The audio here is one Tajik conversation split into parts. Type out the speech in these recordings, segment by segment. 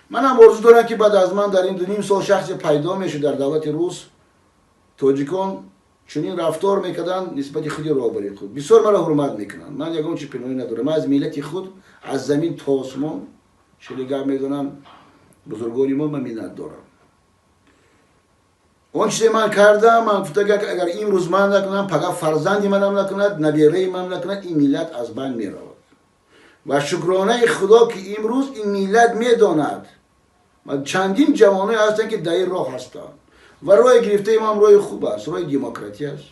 Манам орзу дорам, ки баъд аз ман дар ин 2.5 сол шахсе пайдо мешуд дар давлати рус. Тоҷикон чунин рафтор мекарданд нисбати худи роҳбари худ. Бисёр маро ҳурмат мекунанд. Ман ягон чи пинҳонӣ надорам. Ман аз миллати худ аз замин то осмон шели гап мезанам. Бузургони мо, ман миннат дорам. Он чизе ман кардам, ман гуфта, агар имрӯз ман накунам, пага фарзанди манам накунад, набераи ман накунад, ин миллат аз байн меравад. Ва шукронаи Худо, ки имрӯз ин миллат медонад ва чандин ҷавоное ҳастанд, ки дар ин роҳ ҳастанд, ва роҳи гирифтаи ман роҳи хуб аст, роҳи демократия аст.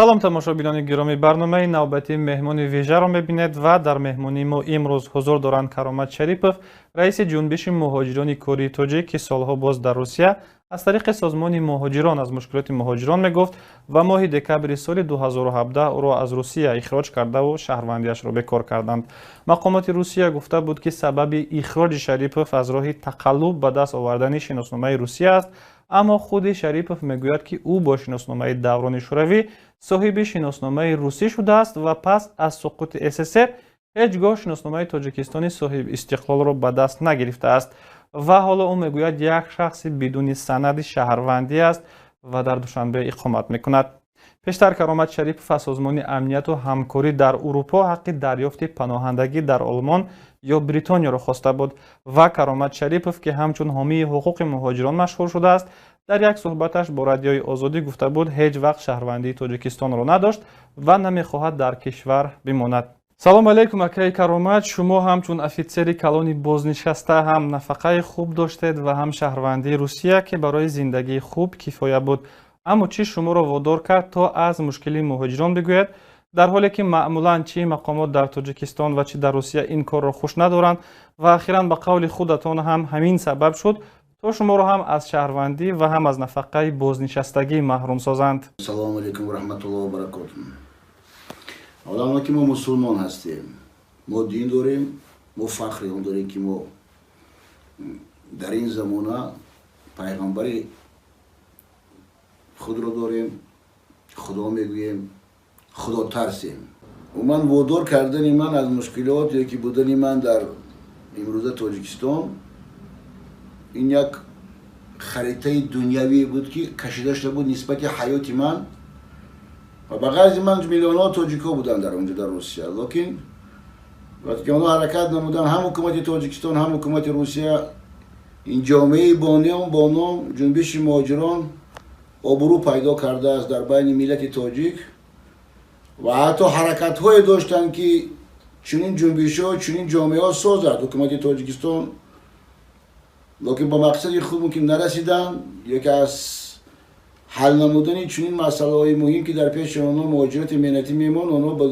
Салом, тамошобинони гиромӣ! Барномаи навбатии Меҳмони вижаро мебинед ва дар меҳмонии мо имрӯз ҳузур доранд Каромат Шарипов, раиси Ҷунбиши муҳоҷирони кории тоҷик, ки солҳо боз дар Русия аз тариқи Созмони муҳоҷирон аз мушкилоти муҳоҷирон мегуфт ва моҳи декабри соли 2017 ӯро аз Русия ихроҷ кардаву шаҳрвандиашро бекор карданд. Мақомоти Русия гуфта буд, ки сабаби ихроҷи Шарипов аз роҳи тақаллуб ба даст овардани шиносномаи Русия аст, аммо худи Шарипов мегӯяд, ки ӯ бо шиносномаи даврони шӯравӣ соҳиби шиносномаи русӣ шудааст ва пас аз суқути СССР ҳеҷ гоҳ шиносномаи Тоҷикистони соҳиби истиқлолро ба даст нагирифтааст. Ва ҳоло ӯ мегӯяд, як шахси бидуни санади шаҳрвандӣ аст ва дар Душанбе иқомат мекунад. Пештар Каромат Шарипов аз Созмони амнияту ҳамкорӣ дар Урупо ҳаққи дарёфти паноҳандагӣ дар Олмон ё Бритониёро хоста буд. Ва Каромат Шарипов, ки ҳамчун ҳомии ҳуқуқи муҳоҷирон машҳур шудааст, дар як суҳбаташ бо Радиои Озодӣ гуфта буд, ҳеҷ вақт шаҳрвандии Тоҷикистонро надошт ва намехоҳад дар кишвар бимонад. Салом алейкум, акаи Каромат! Шумо ҳамчун офитсери калони бознишаста ҳам нафақаи хуб доштед ва ҳам шаҳрвандии Русия, ки барои зиндагии хуб кифоя буд. Аммо чӣ шуморо водор кард, то аз мушкили муҳоҷирон бигӯяд, дар ҳоле ки маъмулан чӣ мақомот дар Тоҷикистон ва чӣ дар Русия ин корро хуш надоранд, ва ахиран ба қавли худатон ҳам ҳамин сабаб шуд, то шуморо ҳам аз шаҳрвандӣ ва ҳам аз нафақаи бознишастагӣ маҳрум созанд? Салому алейкум ва раҳматуллоҳи ва баракотуҳ. Аввалан, ки мо мусулмон ҳастем, мо дин дорем, мо фахри он дорем, ки мо дар ин замона пайғамбари худро дорем, Худо мегӯем, Худо тарсем. Умуман, водор кардани ман аз мушкилот ё ки будани ман дар имрӯза Тоҷикистон, ин як харитаи дунявие буд, ки кашида шуда буд нисбати ҳаёти ман. Ва ба ғайри ман миллионҳо тоҷикҳо буданд дар онҷо, дар Русия. Лекин вақте ки онҳо ҳаракат намуданд, ҳам ҳукумати Тоҷикистон, ҳам ҳукумати Русия, ин ҷомеаи бо ном Ҷунбиши муҳоҷирон обрӯ пайдо кардааст дар байни миллати тоҷик ва ҳатто ҳаракатҳое доштанд, ки чунин ҷунбишҳо, чунин ҷомеаҳо созад ҳукумати Тоҷикистон, лекин ба мақсади худ мумкин нарасиданд, яке аз ҳал намудани чунин масъалаҳои муҳим, ки дар пеши онҳо муҳоҷирати меҳнатӣ мемонд, онҳо ба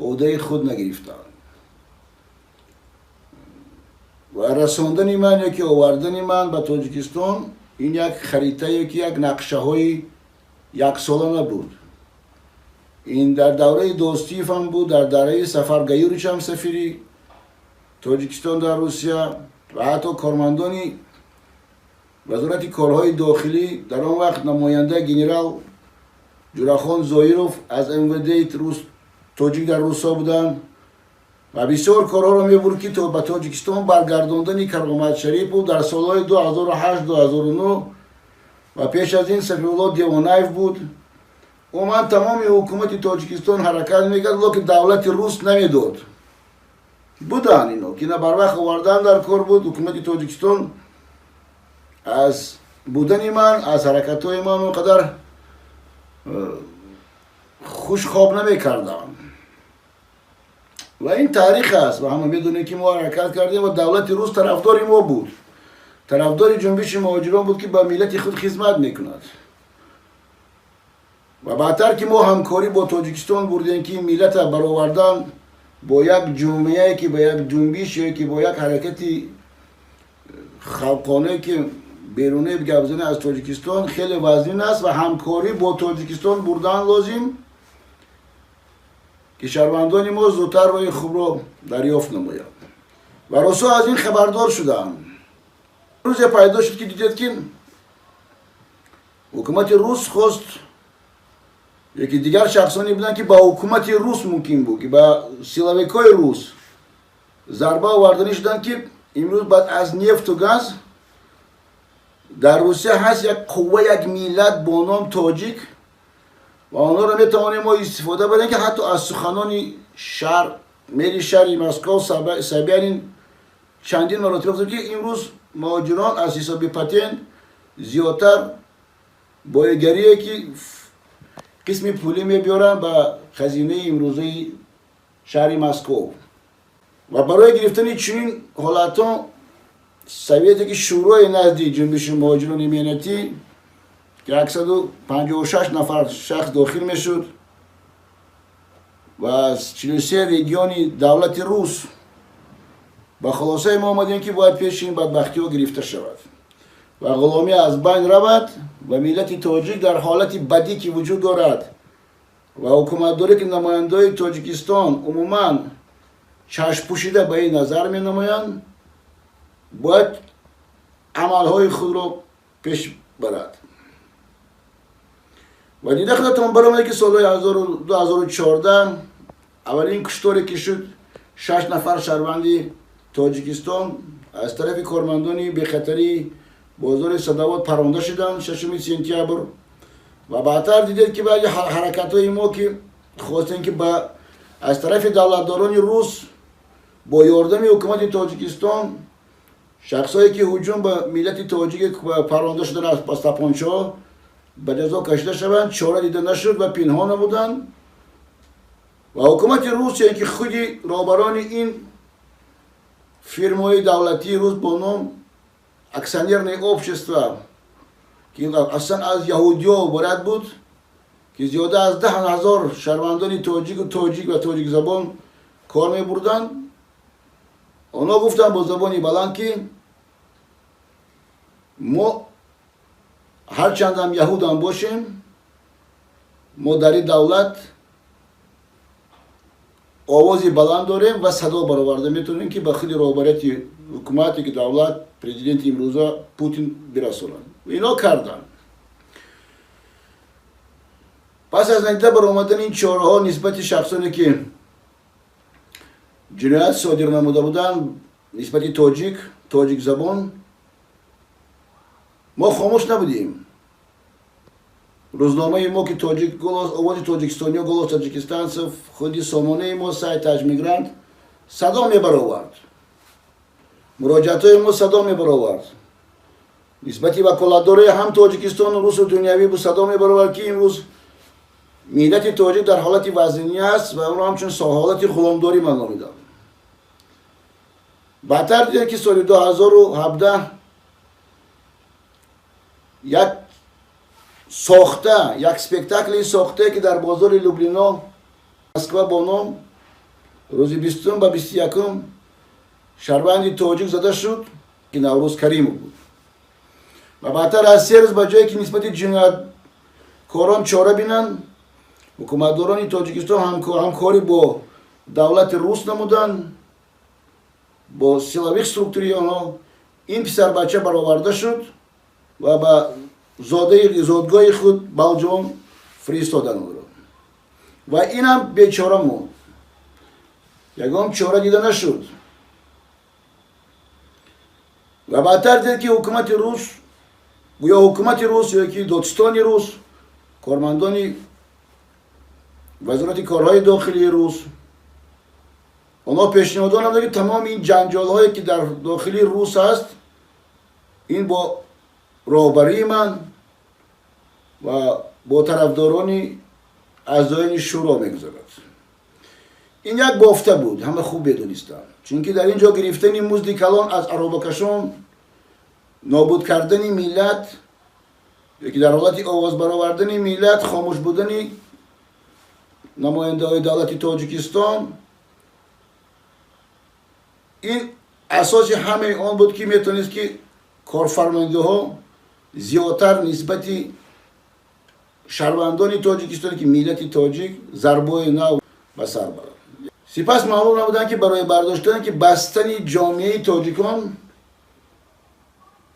ӯҳдаи худ нагирифтанд. Ва расондани ман ёки овардани ман ба Тоҷикистон, ин як харитае, ки як нақшаҳои яксола набуд. Ин дар давраи Достиев ҳам буд, дар давраи Сафар Гаюрич ҳам, сафири Тоҷикистон дар Русия, ва ҳатто кормандони Вазорати корҳои дохилӣ, дар он вақт намоянда генерал Ҷурахон Зоиров аз МВД рус тоҷик дар Русҳо буданд ва бисёр корҳоро мебурд, ки то ба Тоҷикистон баргардондани Каромат Шарипов дар солҳои 2008-2009. Ва пеш аз ин Сафиулло Девонаев буд. Умуман, тамоми ҳукумати Тоҷикистон ҳаракат мекард, лекин давлати рус намедод. Буданд ино, ки на барвақт овардан дар кор буд. Ҳукумати Тоҷикистон аз будани ман, аз ҳаракатҳои ман он қадар хуш хоб намекардам. Ва ин таърих аст ва ҳама медонем, ки мо ҳаракат кардем ва давлати рус тарафдори мо буд, тарафдори Ҷунбиши муҳоҷирон буд, ки ба миллати худ хизмат мекунад. Ва баъдтар ки мо ҳамкорӣ бо Тоҷикистон бурдем, ки миллата баровардан бо як ҷомеае, ки ба як ҷунбиш ё ки бо як ҳаракати халқонае, ки берунаи гапзанӣ аз Тоҷикистон хеле вазнин аст, ва ҳамкорӣ бо Тоҷикистон бурдан лозим, ки шаҳрвандони мо зудтар роҳи хубро дарёфт намоянд. Ва русҳо аз ин хабардор шуданд. Рӯзе пайдо шуд, ки дидед, ки ҳукумати рус хост, яки дигар шахсоне буданд, ки ба ҳукумати рус мумкин буд, ки ба силовикҳои рус зарба оварданӣ шуданд, ки имрӯз баъд аз нефту газ дар Русия ҳаст як қувва, як миллат бо ном тоҷик, ва онҳоро метавонем мо истифода барем, ки ҳатто аз суханони шаҳр, мери шаҳри Москов Собянин чандин маротиба гуфт, ки имрӯз муҳоҷирон аз ҳисоби патент зиёдтар боигарие, ки қисми пулӣ мебиёранд ба хазинаи имрӯзаи шаҳри Москов. Ва барои гирифтани чунин ҳолатҳо совете, ки шӯрои назди ҷунбиши муҳоҷирони меҳнатӣ, ки 156 нафар шахс дохил мешуд ва аз 43 региони давлати рус, ба хулосае мо омадем, ки бояд пеши ин бадбахтиҳо гирифта шавад ва ғуломӣ аз байн равад ва миллати тоҷик дар ҳолати бадӣ, ки вуҷуд дорад, ва ҳукуматдорӣ, ки намояндаҳои Тоҷикистон умуман чашмпӯшида ба ин назар менамоянд, бояд амалҳои худро пеш барад. Ва дида худатон баромад, ки солҳои 2014 аввалин кушторе, ки шуд, шаш нафар шаҳрванди Тоҷикистон аз тарафи кормандони бехатарии бозори Садовод паронда шуданд 6 сентябр. Ва баъдтар дидед, ки баъди ҳаракатҳои мо, ки хостем, ки аз тарафи давлатдорони рус бо ёрдами ҳукумати Тоҷикистон шахсҳое, ки ҳуҷум ба миллати тоҷик паронда шудан аз тапончаҳо, ба ҷазо кашида шаванд, чора дида нашуд ва пинҳон намуданд. Ва ҳукумати Русия, ки худи роҳбарони ин фирмаҳои давлатии рус бо ном акционерное общество, ки аслан аз яҳудиё иборат буд, ки зиёда аз 10 000 шаҳрвандони тоҷику тоҷик ва тоҷикзабон кор мебурданд, онҳо гуфтанд бо забони баланд, ки мо ҳарчандам яҳудам бошем, мо дар ин давлат овози баланд дорем ва садо бароварда метавонем, ки ба худи роҳбарияти ҳукумате, ки давлат, президенти имрӯза Путин бирасонанд. Ино карданд. Пас аз надида баромадани ин чораҳо нисбати шахсоне, ки ҷиноят содир намуда буданд нисбати тоҷик, тоҷикзабон, мо хомӯш набудем. Рӯзномаи мо, ки тоҷик голос, овози тоҷикистониё, «Голос таджикистанцев», худи сомонаи мо, сайт Таҷмигрант садо мебаровард, муроҷиатҳои мо садо мебаровард нисбати ваколатдорои ҳам Тоҷикистону русу дунявӣ бу садо мебаровард, ки имрӯз миллати тоҷик дар ҳолати вазнинӣ аст ва онро ҳамчун ҳолати ғуломдорӣ ман номидам. Баъдтар дидем, ки соли 2017 як сохта, як спектакли сохтае, ки дар бозори Люблино, Москва, бо ном рӯзи 20 ба 21 шаҳрванди тоҷик зада шуд, ки Наврӯз Каримов буд. Ва баъдтар аз 3 рӯз, ба ҷое ки нисбати ҷинояткорон чора бинанд, ҳукуматдорони Тоҷикистон ҳамкорӣ бо давлати рус намуданд, бо силовых структури онҳо ин писарбача бароварда шуд ва ба зодгоҳи худ Балҷон фиристоданд ӯро. Ва инам бечора монд, ягон чора дида нашуд. Ва баъдтар дид, ки ҳукумати рус, гӯё ҳукумати рус ё ки додистони рус, кормандони вазорати корҳои дохилии рус, онҳо пешниҳодо намуда, ки тамоми ин ҷанҷолҳое, ки дар дохили рус аст, ин бо роҳбарии ман ва бо тарафдорони аъзоёни шӯро мегузарад. Ин як бофта буд, ҳама хуб медонистанд, чунки дар ин ҷо гирифтани музди калон аз аробакашон, нобуд кардани миллат ёки дар ҳолати овоз баровардани миллат хомӯш будани намояндаҳои давлати Тоҷикистон, ин асоси ҳамаи он буд, ки метавонист, ки корфармояндаҳо зиёдтар нисбати шаҳрвандони Тоҷикистон, ки миллати тоҷик, зарбои нав ба сар барад. Сипас маълум намуданд, ки барои бардоштан, ки бастани ҷомеаи тоҷикон.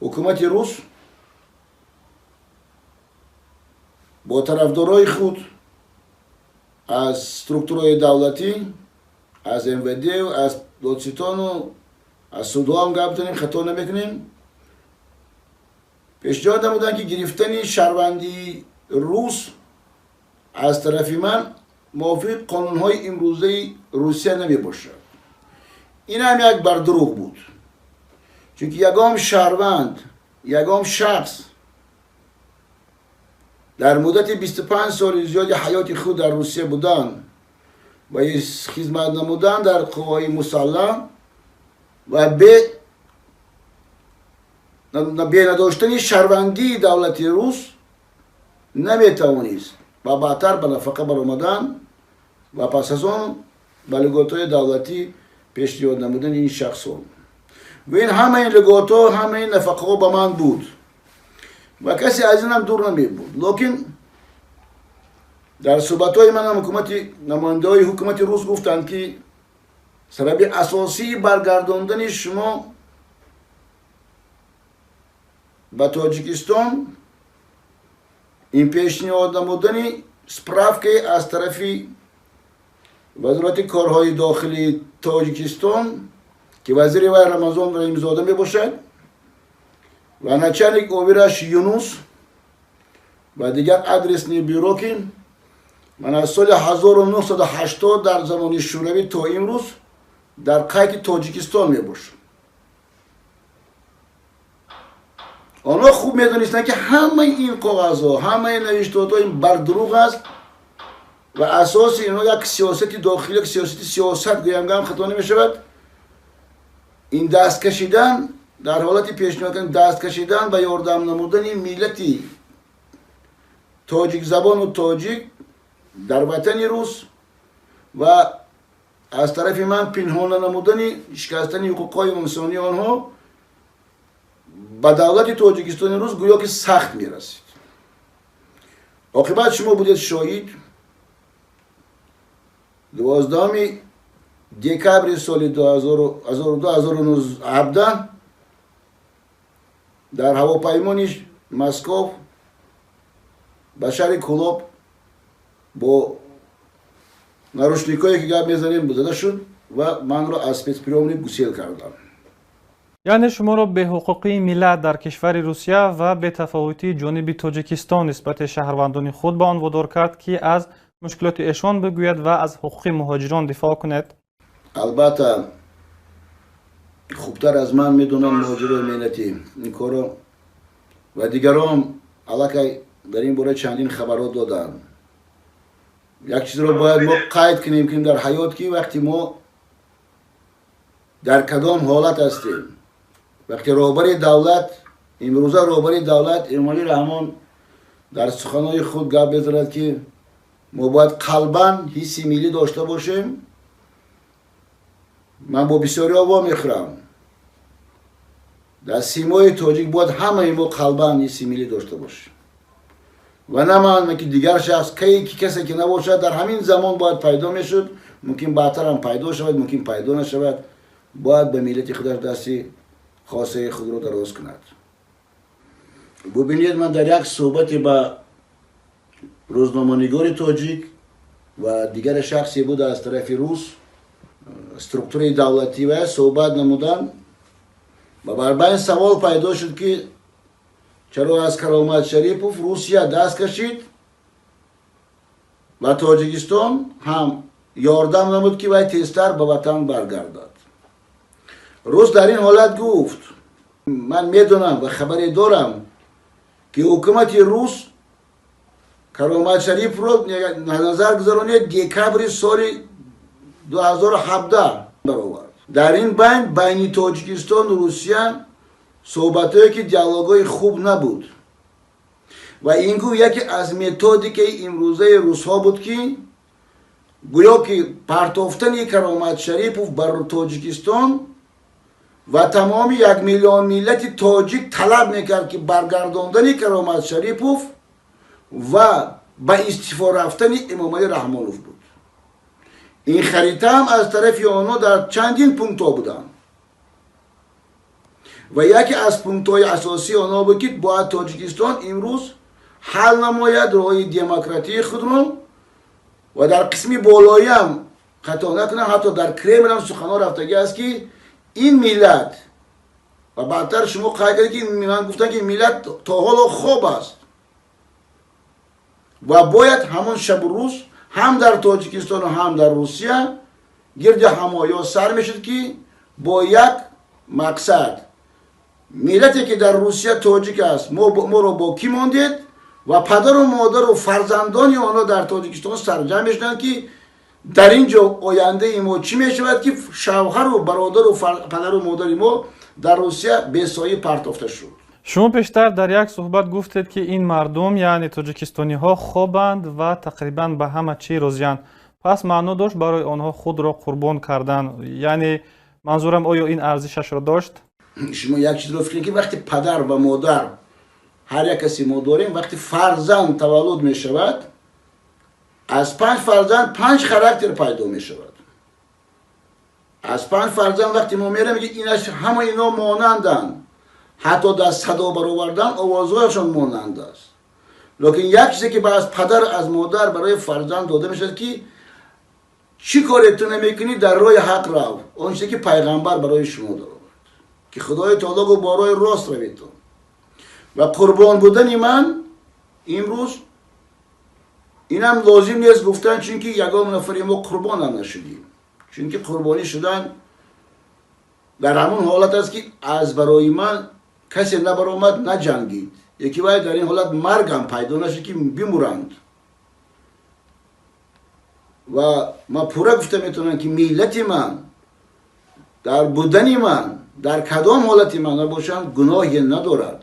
Ҳукумати рус бо тарафдорои худ аз структураҳои давлатӣ, аз МВД, аз додситону аз судҳо ҳам гап занем, хато намекунем, пешниҳод намуданд, ки гирифтани шаҳрвандии рус аз тарафи ман мувофиқи қонунҳои имрӯзаи Русия намебошад. Ин ҳам як бардурӯғ буд, чунки ягон шаҳрванд, ягон шахс дар муддати 25 соли зиёди ҳаёти худ дар Русия будан ва хизмат намудан дар қувваҳои мусаллаҳ ва бе надоштани шаҳрвандии давлати рус наметавонист ва баъдтар ба нафақа баромадан ва пас аз он ба льготҳои давлатӣ пешниҳод намудани ин шахсҳо. Ва ин ҳамаи льготҳо, ҳамаи нафақаҳо ба ман буд ва касе аз инам дур намебуд. Лекин дар суҳбатҳои манам ҳукумати намояндаҳои ҳукумати рус гуфтанд, ки сабаби асосии баргардондани шумо ба Тоҷикистон ин пешниҳод намудани справкае аз тарафи вазорати корҳои дохилии Тоҷикистон, ки вазири вай Рамазон Раҳимзода мебошад ва начальник овираш Юнус ва дигар адресни бюро, ки ман аз соли 1980 дар замони Шӯравӣ то имрӯз дар қайди Тоҷикистон мебошам. Онҳо хуб медонистанд, ки ҳамаи ин коғазҳо, ҳамаи навиштодҳо ин бардурӯғ аст ва асоси инҳо як сиёсати дохилӣ, як сиёсати сиёсат гӯям гам хато намешавад. Ин даст кашидан дар ҳолати пешниҳод кардан, даст кашидан ба ёрдам намудани миллати тоҷикзабону тоҷик дар ватани рус ва аз тарафи ман пинҳона намудани шикастани ҳуқуқҳои инсонии онҳо ба давлати Тоҷикистони рус гӯё ки сахт мерасид. Оқибат шумо будед шоҳид. 12 декабри соли 2017 дар ҳавопаймони Москов ба шаҳри Кӯлоб бо нарушникое ки гап мезанем зада шуд ва манро аз спецприёмник гусел карданд. Яъне шуморо беҳуқуқии миллат дар кишвари Русия ва бетафовутии ҷониби Тоҷикистон нисбати шаҳрвандони худ ба он водор кард, ки аз мушкилоти эшон бигӯяд ва аз ҳуқуқи муҳоҷирон дифоъ кунед? Албатта, хубтар аз ман медонанд муҳоҷирони меҳнатӣ ин корро ва дигарон аллакай дар ин бора чандин хабарҳо доданд. Як чизро бояд мо қайд кунем, ки дар ҳаёт ки вақти мо дар кадом ҳолат ҳастем, вақте роҳбари давлат, имрӯза роҳбари давлат Эмомалӣ Раҳмон дар суханҳои худ гап мезанад, ки мо бояд қалбан ҳисси миллӣ дошта бошем. Ман бо бисёриҳо вомехӯрам. Дар симои тоҷик бояд ҳамаи мо қалбан ҳисси миллӣ дошта бошем ва на ман, ки дигар шахс, ки касе ки набошад, дар ҳамин замон бояд пайдо мешуд, мумкин баъдтарам пайдо шавад, мумкин пайдо нашавад, бояд ба миллати худаш дасти хосаи худро дароз кунад. Бубинед, ман дар як суҳбате ба рӯзноманигори тоҷик ва дигари шахсе буд аз тарафи рус, структураи давлатӣ ва суҳбат намудам ва бар байн савол пайдо шуд, ки чаро аз Каромат Шарипов Русия даст кашид ва Тоҷикистон ҳам ёрдам намуд, ки вай тезтар ба ватан баргардад. Рус дар ин ҳолат гуфт: ман медонам ва хабаре дорам, ки ҳукумати рус Каромат Шарифро назар гузаронед декабри соли 2017 баровард. Дар ин байн байни Тоҷикистону Русия суҳбатҳое ки диалогҳои хуб набуд ва ин гуфт яке аз методикаи имрӯзаи русҳо буд, ки гӯё ки партофтани Каромат Шарипов бар Тоҷикистон ва тамоми 1 миллион миллати тоҷик талаб мекард, ки баргардондани Каромат Шарипов ва ба истифо рафтани Эмомалӣ Раҳмонов буд. Ин харитаам аз тарафи онҳо дар чандин пунктҳо буданд. Ва яке аз пунктҳои асосии онҳо буд, ки бояд Тоҷикистон имрӯз ҳал намояд роҳи демократии худро. Ва дар қисми болоиам, хато накунам, ҳатто дар Кремл ҳам суханҳо рафтагӣ аст, ки ин миллат, ва баъдтар шумо қайд кардед, ки ман гуфтам, ки миллат то ҳоло хоб аст ва бояд ҳамон шабу рӯз ҳам дар Тоҷикистону ҳам дар Русия гирди ҳамоё сар мешуд, ки бо як мақсад: миллате ки дар Русия тоҷик аст, моро бо кӣ мондед? Ва падару модару фарзандони онҳо дар Тоҷикистон сарҷамъ мешуданд, ки дар ин ҷо ояндаи мо чӣ мешавад, ки шавҳару бародару падару модари мо дар Русия бесоӣ партофта шуд. Шумо пештар дар як суҳбат гуфтед, ки ин мардум, яъне тоҷикистониҳо, хобанд ва тақрибан ба ҳама чӣ розиянд. Пас маъно дошт барои онҳо худро қурбон кардан? Яъне манзурам, оё ин арзишашро дошт? Шумо як чизро фикр кунед, ки вақти падар ва модар ҳар як касе мо дорем, вақти фарзанд таваллуд мешавад, аз панҷ фарзанд панҷ характер пайдо мешавад. Аз панҷ фарзанд вақте мо мерем, инаш ҳама ино монанданд, ҳатто дар садо баровардан овозҳояшон монанд аст. Лекин як чизе ки аз падар, аз модар барои фарзанд дода мешавад, ки чӣ коре ту намекунӣ, дар роҳи ҳақ рав, он чизе ки пайғамбар барои шумо даровард, ки Худои таоло гуфт: бо роҳи рост раведтон. Ва қурбон будани ман имрӯз инам лозим нест гуфтан, чунки ягон нафари мо қурбонам нашудем, чунки қурбонӣ шудан дар ҳамон ҳолат аст, ки аз барои ман касе набаромад, наҷангид, яки вай дар ин ҳолат маргам пайдо нашуд, ки бимуранд. Ва ман пурра гуфта метавонам, ки миллати ман дар будани ман, дар кадом ҳолати ман набошанд, гуноҳе надорад.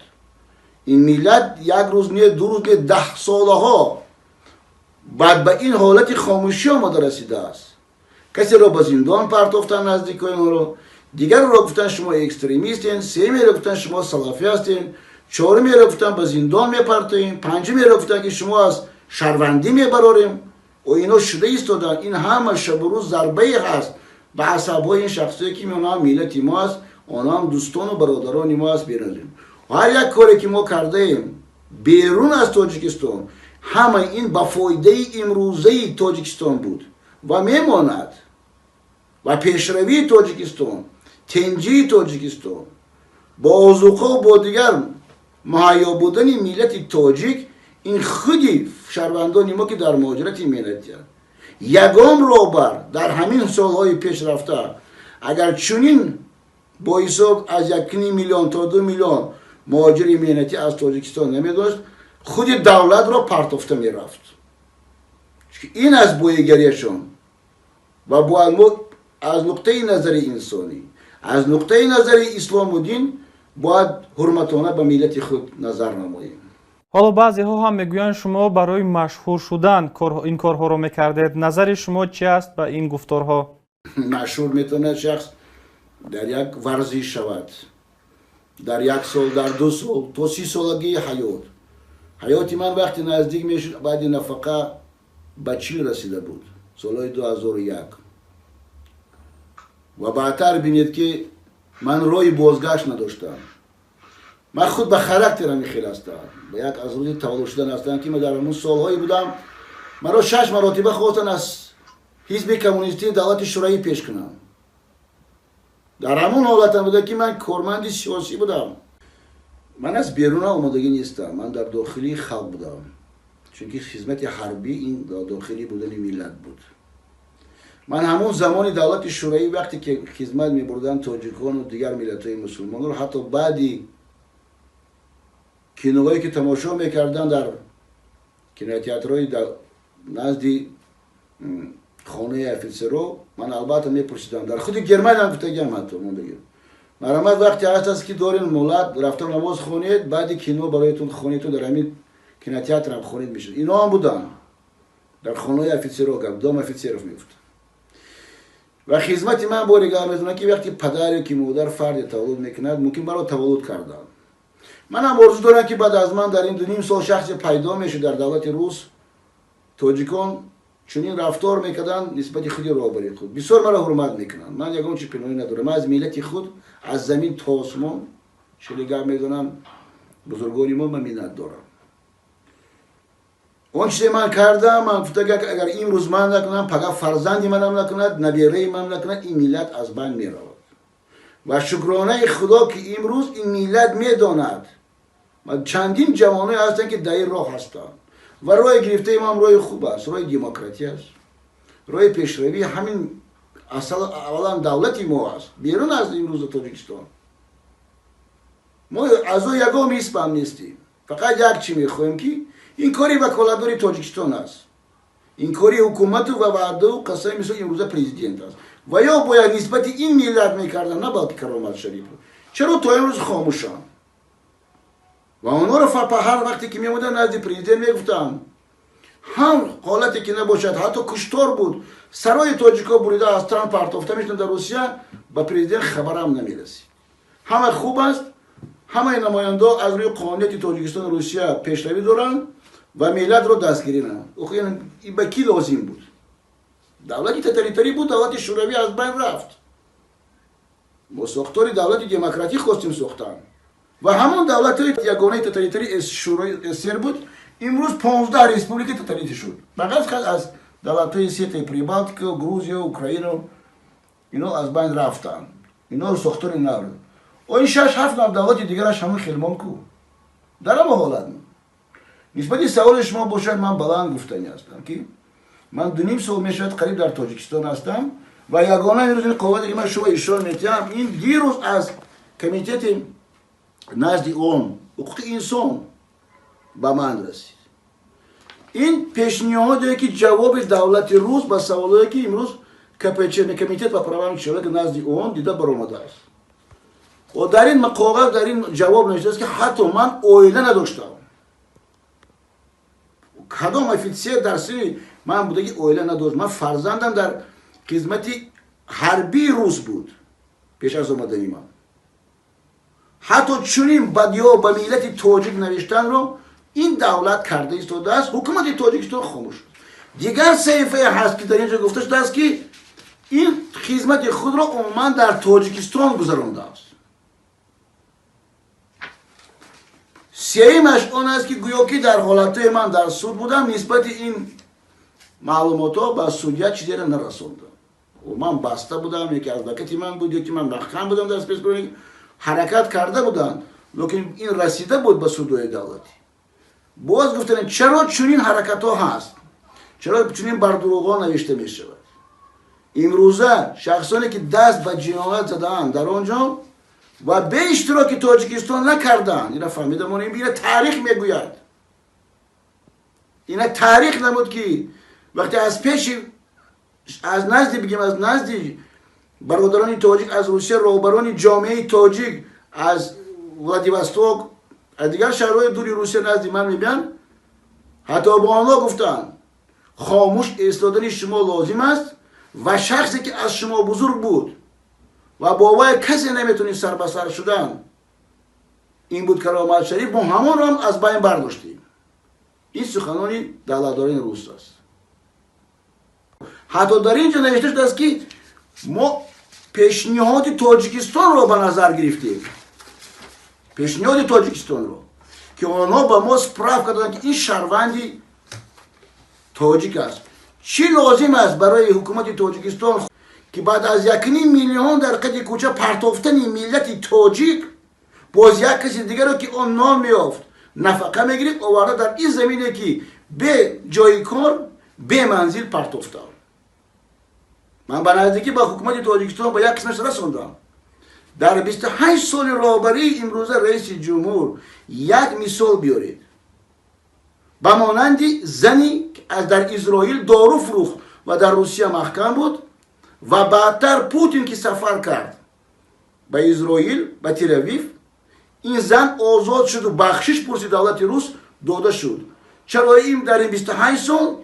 Ин миллат як рӯз не, ду рӯз не, даҳсолаҳо баъд ба ин ҳолати хомӯшӣ омода расидааст. Касеро ба зиндон партофтан, наздикои онро, дигарро гуфтан, шумо экстремистен, семеро гуфтан, шумо салафӣ ҳастен, чорумеро гуфтан, ба зиндон мепартоем, панҷумеро гуфтан, ки шумо аз шаҳрвандӣ мебарорем. Ино шуда истоданд. Ин ҳама шабу рӯз зарбае ҳаст ба асабҳои ин шахсое, ки онҳам миллати мо аст, онҳам дӯстону бародарони мо аст. Берун ҳар як коре ки мо кардаем берун аз Тоҷикистон, ҳама ин ба фоидаи имрӯзаи Тоҷикистон буд ва мемонад ва пешравии Тоҷикистон, тинҷии Тоҷикистон, бо озуқо, бо дигар муҳайё будани миллати тоҷик, ин худи шаҳрвандони мо, ки дар муҳоҷирати меҳнатиянд. Ягон роҳбар дар ҳамин солҳои пешрафта агар чунин бо ҳисоб аз 1,5 миллион то 2 миллион муҳоҷири меҳнатӣ аз Тоҷикистон намедошт, худи давлатро партофта мерафт. Ин аз боигариашон. Ва бояд мо аз нуқтаи назари инсонӣ, аз нуқтаи назари ислому дин бояд ҳурматона ба миллати худ назар намоем. Ҳоло баъзеҳо ҳам мегӯянд, шумо барои машҳур шудан ин корҳоро мекардед. Назари шумо чи аст ба ин гуфторҳо? Машҳур метавонад шахс дар як варзиш шавад дар як сол, дар 2 сол, то 30 солагии ҳаёт. Ҳаёти ман вақте наздик мешуд, баъди нафақа ба 40 расида буд, солҳои 2001. Ва баъдтар бинед, ки ман роҳи бозгашт надоштам. Ман худ ба характерам хел ҳастам, ба як аз рӯзи таваллуд шудан ҳастам, ки ман дар ҳамун солҳое будам, маро шаш маротиба хостанд аз ҳизби коммунистии давлати Шӯравӣ пеш кунам. Дар ҳамон ҳолатам буда, ки ман корманди сиёсӣ будам. Ман аз беруна омодагӣ нестам, ман дар дохилии халқ будам, чунки хизмати ҳарбӣ ин дохилӣ будани миллат буд. Ман ҳамон замони давлати Шӯравӣ, вақте ки хизмат мебурданд тоҷикону дигар миллатҳои мусулмонро, ҳатто баъди киноҳое ки тамошо мекарданд дар кинотеатрҳои назди хонаи офитсеро, ман албатта мепурсидам. Дар худи Германиям гуфтагиам, ҳатто мондагиам: марҳамат, вақте ҳаст аст, ки дорем муҳлат, рафта намоз хонед, баъди кино бароятон хонедтон, дар ҳамин кинотеатрам хонед мешуд. Ино ҳам буданд дар хонаи офитсеро, гап дом офицеров мегуфтанд. Ва хизмати ман бори гап мезанам, ки вақти падар ё ки модар фарде таваллуд мекунад, мумкин маро таваллуд карданд. Манам орзу дорам, ки баъд аз ман дар ин 2,5 сол шахсе пайдо мешуд. Дар давлати рус тоҷикон чунин рафтор мекарданд нисбати худи роҳбари худ. Бисёр маро ҳурмат мекунанд. Ман ягон чи пинҳонӣ надорам. Ман аз миллати худ аз замин то осмон. Шеле гап мезанам, бузургони мо, ман миннат дорам. Он чизе ман кардам, ман гуфта, агар имрӯз ман накунам, пага фарзанди манам накунад, набераи ман накунад, ин миллат аз байн меравад. Ва шукронаи Худо, ки имрӯз ин миллат медонад. Чандин ҷавоное ҳастанд, ки дар ин роҳ ҳастанд, ва роҳи гирифтаи ман роҳи хуб аст, роҳи демократия аст, роҳи пешравии ҳамин аввалан давлати мо аст. Берун аз имрӯза Тоҷикистон мо аъзои ягон ҳизб ҳам нестем. Фақат як чӣ мехоҳем, ки ин кори ваколатдори Тоҷикистон аст, ин кори ҳукумату ва ваъдау қасами, мисол, имрӯза президент аст, ва ё бояд нисбати ин миллат мекардан, на балки Каромат Шарипов. Чаро то имрӯз хомӯшанд? Ва онҳоро ҳар вақте ки меомаданд назди президент, мегуфтанд, ҳам ҳолате ки набошад, ҳатто куштор буд, сарои тоҷико бурида аз тран партофта мешуданд дар Русия, ба президент хабарам намерасид. Ҳама хуб аст, ҳамаи намояндаҳо аз рӯи қонунияти Тоҷикистону Русия пешравӣ доранд ва миллатро дастгирӣ намуд. Ба кӣ лозим буд? Давлати тоталитарӣ буд, давлати Шӯравӣ аз байн рафт. Мо сохтори давлати демократӣ хостем сохтан ва ҳамон давлатҳои ягонаи тоталитари СССР буд, имрӯз 15 республика тоталитарӣ шуд. Ба ғайр аз давлатҳои сетаи Прибалтика, Грузия, Украина, ино аз байн рафтанд, ино сохтори нав. Ин шаш ҳафт нав давлати дигараш ҳамон хелмон ку дар ҳама ҳолат. Нисбати саволи шумо бошад, ман баланд гуфтанӣ ҳастам, ки ман 2.5 сол мешавад қариб дар Тоҷикистон ҳастам ва ягона имрӯз ин қуввате, ки ман шумо ишора метиҳам, ин дирӯз аз комитети назди он ҳуқуқи инсон ба ман расид. Ин пешниҳоде, ки ҷавоби давлати рус ба саволое, ки имрӯз КПЧ, Комитет по правам человека назди ООН, дида баромадааст. Ва дар ин коғаз, дар ин ҷавоб навиштааст, ки ҳатто ман оила надоштам. Кадом офитсер дар сини ман будаги оила надошт? Ман фарзандам дар хизмати ҳарбии рус буд пеш аз омадани ман. Ҳатто чунин бадиҳо ба миллати тоҷик навиштанро ин давлат карда истодааст. Ҳукумати Тоҷикистон хомӯш. Дигар саҳифае ҳаст, ки дар ин ҷо гуфта шудааст, ки ин хизмати худро умуман дар Тоҷикистон гузарондааст. Сеюмаш он аст, ки гӯё ки дар ҳолатҳои ман дар суд будам, нисбати ин маълумотҳо ба судья чизеро нарасондам. Ман баста будам, яке адвокати ман буд, ёки ман маҳкам будам, дар спецпроект ҳаракат карда буданд, лекин ин расида буд ба судҳои давлатӣ. Боз гуфтанем, чаро чунин ҳаракатҳо ҳаст, чаро чунин бардурӯғҳо навишта мешавад? Имрӯза шахсоне, ки даст ба ҷиноят задаанд дар он ҷо ва бе иштироки Тоҷикистон накарданд, ина фаҳмида монем, ина таърих мегӯяд, ина таърих намуд, ки вақте аз пеши, аз назди, бигем, аз назди бародарони тоҷик аз Русия, роҳбарони ҷомеаи тоҷик аз Владивосток, аз дигар шаҳрҳои дури Русия назди ман мебиёнд, ҳатто бо онҳо гуфтанд: хомӯш истодани шумо лозим аст ва шахсе, ки аз шумо бузург буд ва бо вай касе наметонист сар ба сар шудан, ин буд Каромат Шариф, мо ҳамонро ҳам аз байн бардоштем. Ин суханони давлатдорони рус аст. Ҳатто дар ин ҷо навишта шудааст, ки мо пешниҳоди Тоҷикистонро ба назар гирифтем, пешниҳоди Тоҷикистонро, ки онҳо ба мо справка доданд, ки ин шаҳрванди тоҷик аст. Чӣ лозим аст барои ҳукумати Тоҷикистон, ки баъд аз 1.5 миллион дар қади кӯча партофтани миллати тоҷик, боз як каси дигаро, ки он нон меёфт, нафақа мегирифт, оварда дар ин замине, ки бе ҷои кор, бе манзил партофтам? Ман ба наздикӣ ба ҳукумати Тоҷикистон ба як қисмаш расондам. Дар 28 соли роҳбарии имрӯза раиси ҷумҳур як мисол биёред, ба монанди зани аз дар Изроил дору фурӯхт ва дар Русия маҳкам буд, ва баъдтар Путин ки сафар кард ба Изроил, ба Телавив, ин зан озод шуду бахшиш пурси давлати рус дода шуд. Чаро ин дар ин 28 сол,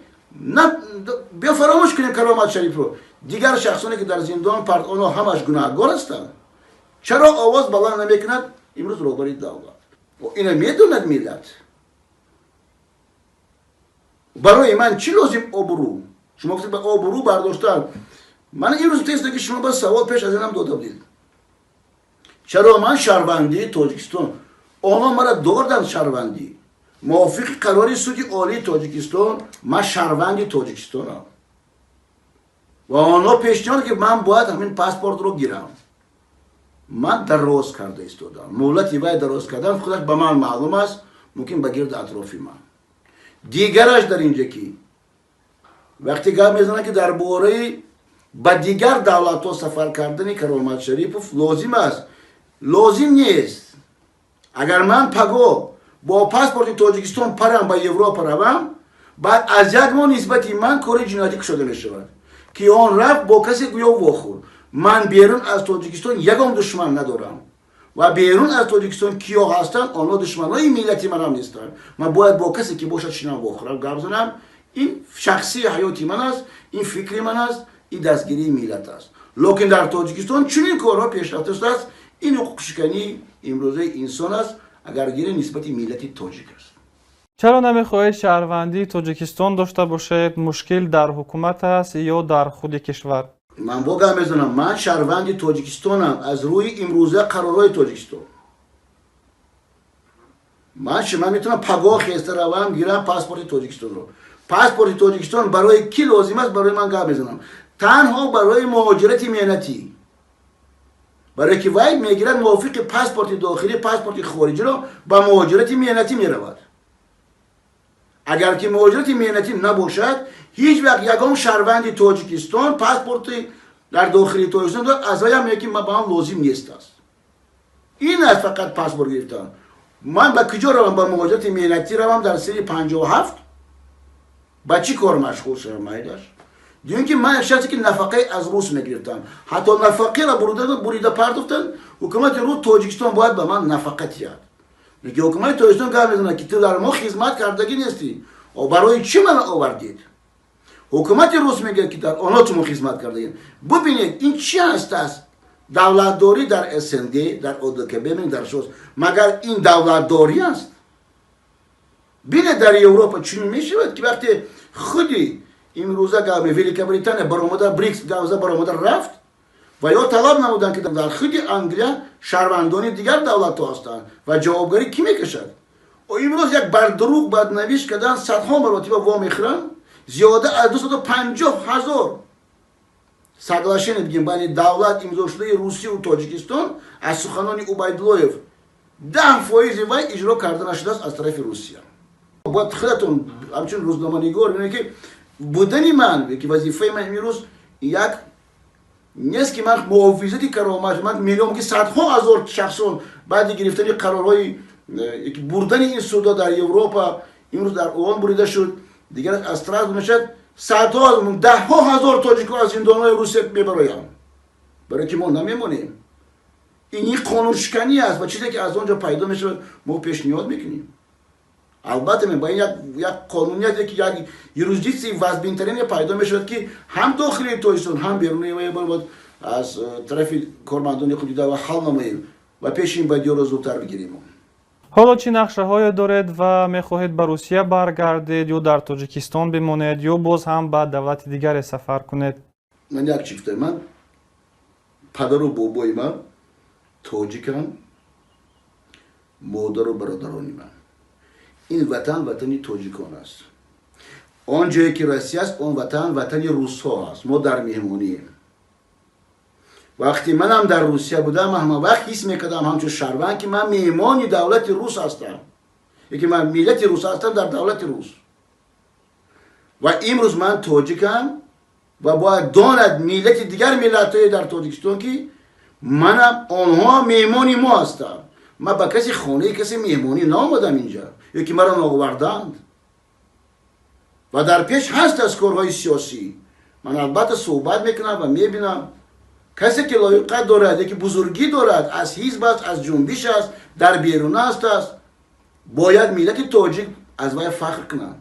биё фаромӯш кунем Каромат Шарифро, дигар шахсоне, ки дар зиндон парт, онҳо ҳамаш гунаҳгор ҳастанд, чаро овоз баланд намекунад имрӯз роҳбари давлат? Ина медонад миллат. Барои ман чӣ лозим обрӯ? Шумо гуфтед ба обрӯ бардоштан. Ман имрӯз теста, ки шумо ба савол пеш аз инам дода будед. Чаро ман шаҳрвандии Тоҷикистон? Онҳо мара доданд шаҳрвандӣ. Мувофиқи қарори суди олии Тоҷикистон ман шаҳрванди Тоҷикистонам ва онҳо пешниҳод, ки ман бояд ҳамин паспортро гирам. Ман дароз карда истодам. Муҳлати вай дароз кардан худаш ба ман маълум аст, мумкин ба гирди атрофи ман. Дигараш дар инҷа, ки вақте гап мезанад, ки дар бораи ба дигар давлатҳо сафар кардани Каромат Шарипов лозим аст, лозим нест. Агар ман паго бо паспорти Тоҷикистон парам, ба Европа равам, баъд аз як моҳ нисбати ман кори ҷиноятӣ кушода мешавад, ки он рафт, бо касе гӯё вохӯрд. Ман берун аз Тоҷикистон ягон душман надорам ва берун аз Тоҷикистон киё ҳастанд, онҳо душманои миллати манам нестанд. Ман бояд бо касе ки бошад шинам, вохӯрам, гап занам. Ин шахсии ҳаёти ман аст, ин фикри ман аст, ин дастгирии миллат аст. Лекин дар Тоҷикистон чунин корҳо пешрафта шудааст. Ин ҳуқуқшикании имрӯзаи инсон аст, агар гирем, нисбати миллати тоҷик аст. Чаро намехоҳед шаҳрвандии Тоҷикистон дошта бошед? Мушкил дар ҳукумат аст ё дар худи кишвар? Ман бо гап мезанам: ман шаҳрванди Тоҷикистонам аз рӯи имрӯза қарорҳои Тоҷикистон. Ман метавонам пагоҳ хеста равам, гирам паспорти Тоҷикистонро. Паспорти Тоҷикистон барои кӣ лозим аст? Барои ман гап мезанам, танҳо барои муҳоҷирати меҳнатӣ, барое ки вай мегирад мувофиқи паспорти дохилӣ, паспорти хориҷиро ба муҳоҷирати меҳнатӣ меравад. Агар ки муҳоҷирати меҳнатӣ набошад, ҳеҷ вақт ягон шаҳрванди Тоҷикистон паспорти дар дохили Тоҷикистон дорад, аз ваям меяд, ки ба ман лозим нест аст. Ин аст фақат паспорт гирифтан. Ман ба куҷо равам? Ба муҳоҷирати меҳнатӣ равам дар синни 57, ба чӣ кор машғул шавам? Майлаш. Дуюм, ки ман як шахсе, ки нафақаи аз рус мегирифтам, ҳатто нафақаро бурида партофтанд ҳукумати рус. Тоҷикистон бояд ба ман нафақа тиҳад, лекин ҳукумати Тоҷикистон гап мезанад, ки ту дар мо хизмат кардагӣ нестӣ, барои чӣ мана овардед? Ҳукумати рус мегӯяд, ки дар онҳо ту мо хизмат кардагӣ. Бубинед, ин чӣ ҳаст аст давлатдорӣ дар СНГ, дар ОДКБ, дар ШОС? Магар ин давлатдорӣ аст? Бинед, дар Европа чунин мешавад, ки вақте худи имрӯза гап Великобритания баромада, БРИКС гавза баромада рафт ва ё талаб намуданд, ки дар худи Англия шаҳрвандони дигар давлатҳо ҳастанд ва ҷавобгарӣ кӣ мекашад? Имрӯз як бардурӯғ баднавиш кардан, садҳо маротиба вомехӯранд. Зиёда аз 250 000 соглашение, бигем, байни давлат имзошудаи Русию Тоҷикистон, аз суханони Убайдуллоев, 10 фоизи вай иҷро карда нашудааст аз тарафи Русия. Бояд худатон ҳамчун рӯзноманигор бинед, ки будани ман, ки вазифаи ман имрӯз як нест, ки ман муҳофизати каромат, ман миллион, ки садҳо ҳазор шахсон баъди гирифтани қарорҳои бурдани ин судо дар Европа, имрӯз дар ООН бурида шуд, дигар аз Страсбург мешавад, садҳо, даҳҳо ҳазор тоҷикҳо аз зиндонҳои Русия мебароянд, барое ки мо намемонем. Ин ин қонуншиканӣ аст ва чизе, ки аз он ҷо пайдо мешавад, мо пешниҳод мекунем. Албатта, ба ин як қонунияте, ки як юрисдиксияи вазбинтарине пайдо мешавад, ки ҳам дохили Тоҷикистон, ҳам беруни бояд аз тарафи кормандони худи ва ҳал намоем ва пеши ин бадиёро зудтар бигирем. Ҳоло чӣ нақшаҳое доред ва мехоҳед ба Русия баргардед ё дар Тоҷикистон бимонед ё боз ҳам ба давлати дигаре сафар кунед? Ман як чӣ гуфтам: ман падару бобои ман тоҷикам, модару бародарони ман. Ин ватан ватани тоҷикон аст. Он ҷое ки Россия аст, он ватан ватани русҳо аст. Мо дар меҳмонием. Вақте манам дар Русия будам, ҳама вақт ҳис мекардам ҳамчун шаҳрванд, ки ман меҳмони давлати рус ҳастам, яки ман миллати рус ҳастам дар давлати рус. Ва имрӯз ман тоҷикам ва бояд донад миллати дигар, миллатҳое дар Тоҷикистон, ки манам, онҳо меҳмони мо ҳастанд. Ман ба каси хонаи касе меҳмонӣ наомадам инҷа ё ки маро наоварданд. Ва дар пеш ҳаст аз корҳои сиёсӣ, ман албатта суҳбат мекунам ва мебинам, касе ки лоиқат дорад, яки бузургӣ дорад, аз ҳизб аст, аз ҷунбиш аст, дар беруна аст, бояд миллати тоҷик аз вай фахр кунанд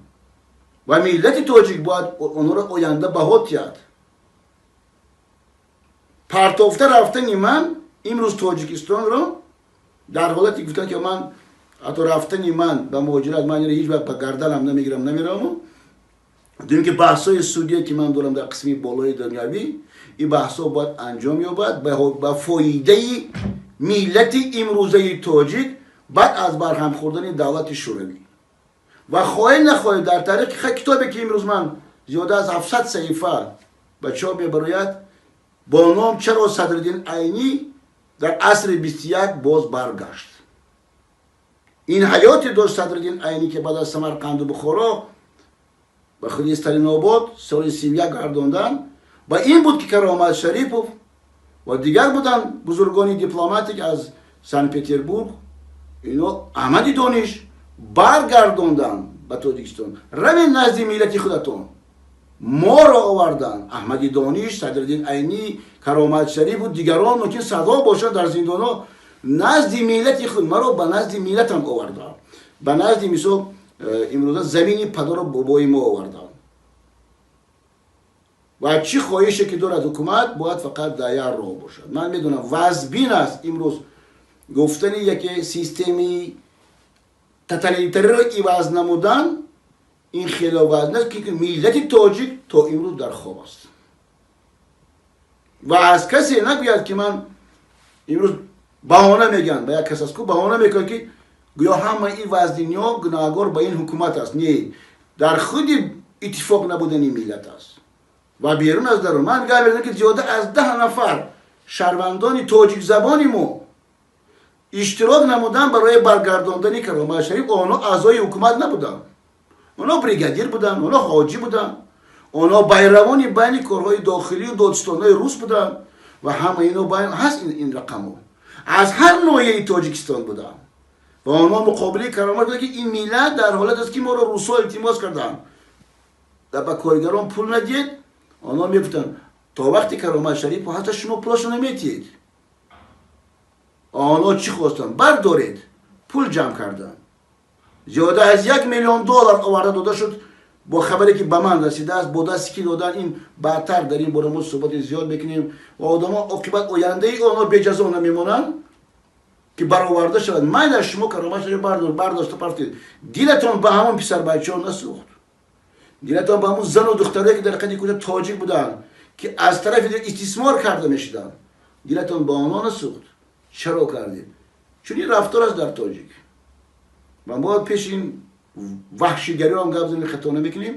ва миллати тоҷик бояд онҳоро оянда баҳо диҳад. Партофта рафтани ман имрӯз Тоҷикистонро дар ҳолате гуфтан, ки ман ҳатто рафтани ман ба муҳоҷират, ман ҳеҷ вақт ба гарданам намегирам, намераваму. Дуюм, ки баҳсҳои судие, ки ман дорам дар қисми болои дунявӣ, ин баҳсҳо бояд анҷом ёбад ба фоидаи Миллати имрӯзаи тоҷик баъд аз барҳам хӯрдани давлати Шӯравӣ ва хоҳед нахоҳед, дар таърихи китобе, ки имрӯз ман зиёда аз 700 саҳифа ба чоп мебарояд бо ном «Чаро Садриддин Айнӣ дар асри 21 боз баргашт», ин ҳаёте дошт Садриддин Айнӣ, ки баъд аз Самарқанду Бухоро ба худи Сталинобод соли 31 гардондан. Ва ин буд, ки Каромат Шарипов ва дигар буданд бузургони дипломатик аз Санкт Петербург, ино Аҳмади Дониш баргардонданд ба Тоҷикистон. Равед назди миллати худатон, моро оварданд. Аҳмади Дониш, Садриддин Айнӣ, Каромат Шарифу дигарон мумкин садо бошанд дар зиндонҳо. Назди миллати худ маро, ба назди миллатам оварданд, ба назди, мисол, имрӯза замини падару бобои мо оварданд. Ва чӣ хоҳише ки дорад ҳукумат, бояд фақат дар як роҳ бошад. Ман медонам, вазбин аст имрӯз гуфтани яке системи тоталитариро иваз намудан, ин хело вазн аст, ки миллати тоҷик то имрӯз дар хоб аст. Ва аз касе нагӯяд, ки ман имрӯз баҳона мегӯянд ба як кас аст ку, баҳона мекунад, ки гӯё ҳама ин ваздиниҳо гунаҳгор ба ин ҳукумат аст. Не, дар худи иттифоқ набудани миллат аст ва берун аз дарун. Ман гап мезанам, ки зиёда аз 10 нафар шаҳрвандони тоҷикзабони мо иштирок намудан барои баргардондани Каромат Шариф. Онҳо аъзои ҳукумат набуданд, онҳо бригадир буданд, онҳо ҳоҷӣ буданд, онҳо пайравони байни корҳои дохилию додстонҳои рус буданд. Ва ҳама ино ҳаст, ин рақамҳо аз ҳар ноҳияи Тоҷикистон буданд ва онҳо муқобили Каромат буданд, ки ин миллат дар ҳолат аст, ки моро русҳо илтимос карданд, ба коргарон пул надиҳед. Онҳо мегуфтанд, то вақти Каромат Шариф ҳатто шумо пулашо наметиҳед. Онҳо чӣ хостанд? Бардоред. Пул ҷамъ карданд, зиёда аз 1 миллион доллар оварда дода шуд. Бо хабаре ки ба ман расидааст, бо дасти ки додан, ин баъдтар дар ин бора мо суҳбати зиёд мекунем. Ва одамо оқибат ояндаи онҳо беҷазо намемонанд, ки бароварда шавад. Майла, шумо Каромат Шариф бардошта партед, дилатон ба ҳамон писарбачаҳо насӯхт? Дилатон ба ҳамон зану духтарое, ки дар қади кӯча тоҷик буданд, ки аз тарафи истисмор карда мешуданд, дилатон ба онҳо насӯхт? Чаро кардед? Чун ин рафтор аст дар тоҷик. Ва бояд пеши ин ваҳшигариро гап занем, хато намекунем.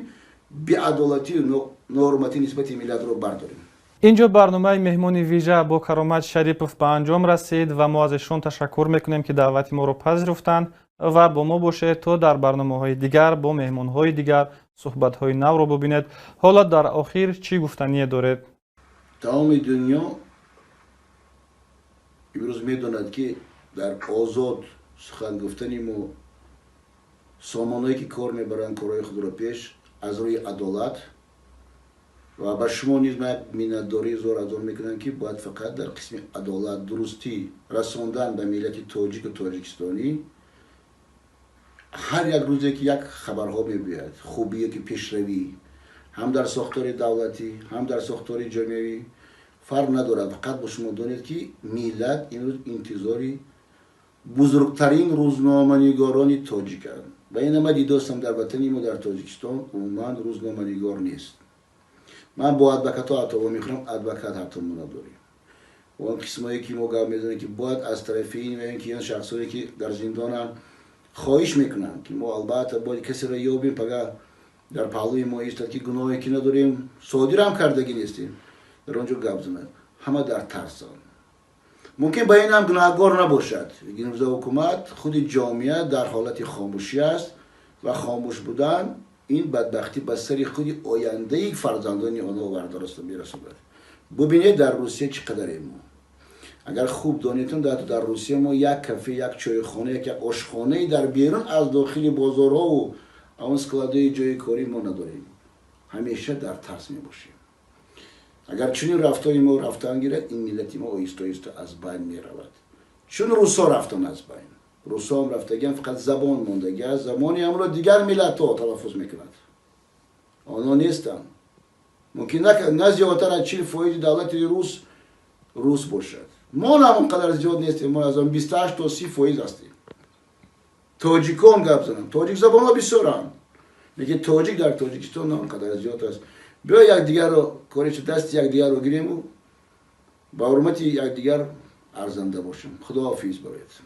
Беадолатию ноҳурматӣ нисбати миллатро бардорем. Инҷо барномаи «Меҳмони вижа» бо Каромат Шарипов ба анҷом расид ва мо аз эшон ташаккур мекунем, ки даъвати моро пазируфтанд. Ва бо мо бошед, то дар барномаҳои дигар бо меҳмонҳои дигар суҳбатҳои навро бубинед. Ҳоло дар охир чӣ гуфтание доред? Тамоми дунё имрӯз медонад, ки дар озод сухан гуфтани мо, сомонаое ки кор мебаранд корҳои худро пеш аз рӯи адолат. Ва ба шумо низ ман як миннатдории зор аз он мекунам, ки бояд фақат дар қисми адолат, дурустӣ расондан ба миллати тоҷику тоҷикистонӣ. Ҳар як рӯзе ки як хабарҳо мебиёяд, хубие ки пешравӣ ҳам дар сохтори давлатӣ, ҳам дар сохтори ҷомеавӣ, фарқ надорад. Фақат бо шумо донед, ки миллат имрӯз интизори бузургтарин рӯзноманигорони тоҷиканд. Ва ина ма дидостам, дар ватани мо, дар Тоҷикистон, умуман рӯзноманигор нест. Ман бо адвокатҳо ҳатто мехӯрам, адвокат ҳатто мо надорем. Он қисмое ки мо гап мезанем, ки бояд аз тарафи ин ки ин шахсоне ки дар зиндонанд, хоҳиш мекунам, ки мо албатта бояд касеро ёбем, пага дар паҳлӯи мо истад, ки гуноҳе ки надорем, содирам кардагӣ нестем, дар он ҷо гап занад. Ҳама дар тарсанд. Мумкин ба ин ҳам гунаҳгор набошад имрӯза ҳукумат, худи ҷомеа дар ҳолати хомӯшӣ аст. Ва хомӯш будан ин бадбахтӣ ба сари худи ояндаи фарзандони онҳо оварда мерасонад. Бубинед, дар Русия чӣ қадарем мо. Агар хуб донедтон, дар Русия мо як кафе, як чойхона, як ошхонае дар берун аз дохили бозорҳову он складои ҷои корӣ мо надорем. Ҳамеша дар тарс мебошем. Агар чунин рафтори мо рафтан гирад, ин миллати мо оҳиста оҳиста аз байн меравад. Чун русҳо рафтан аз байн, русҳоам рафтагиан, фақат забон мондагӣ аст. Забони ҳамро дигар миллатҳо талаффуз мекунад, онҳо нестанд. Мумкин на зиёдтар аз 40% давлати рус рус бошад. Мо нам он қадар зиёд нестем, мо аз он 28 то 30% ҳастем. Тоҷикон гап занам, тоҷикзабонҳо бисёранд, лекин тоҷик дар Тоҷикистон на он қадар зиёд аст. Биё якдигарро корича, дасти якдигарро гирему ба ҳурмати якдигар. Арзанда бошем. Худоҳофиз бароятон.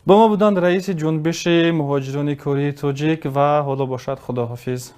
Бо мо буданд раиси Ҷунбиши муҳоҷирони кории тоҷик ва ҳоло бошад, худоҳофиз.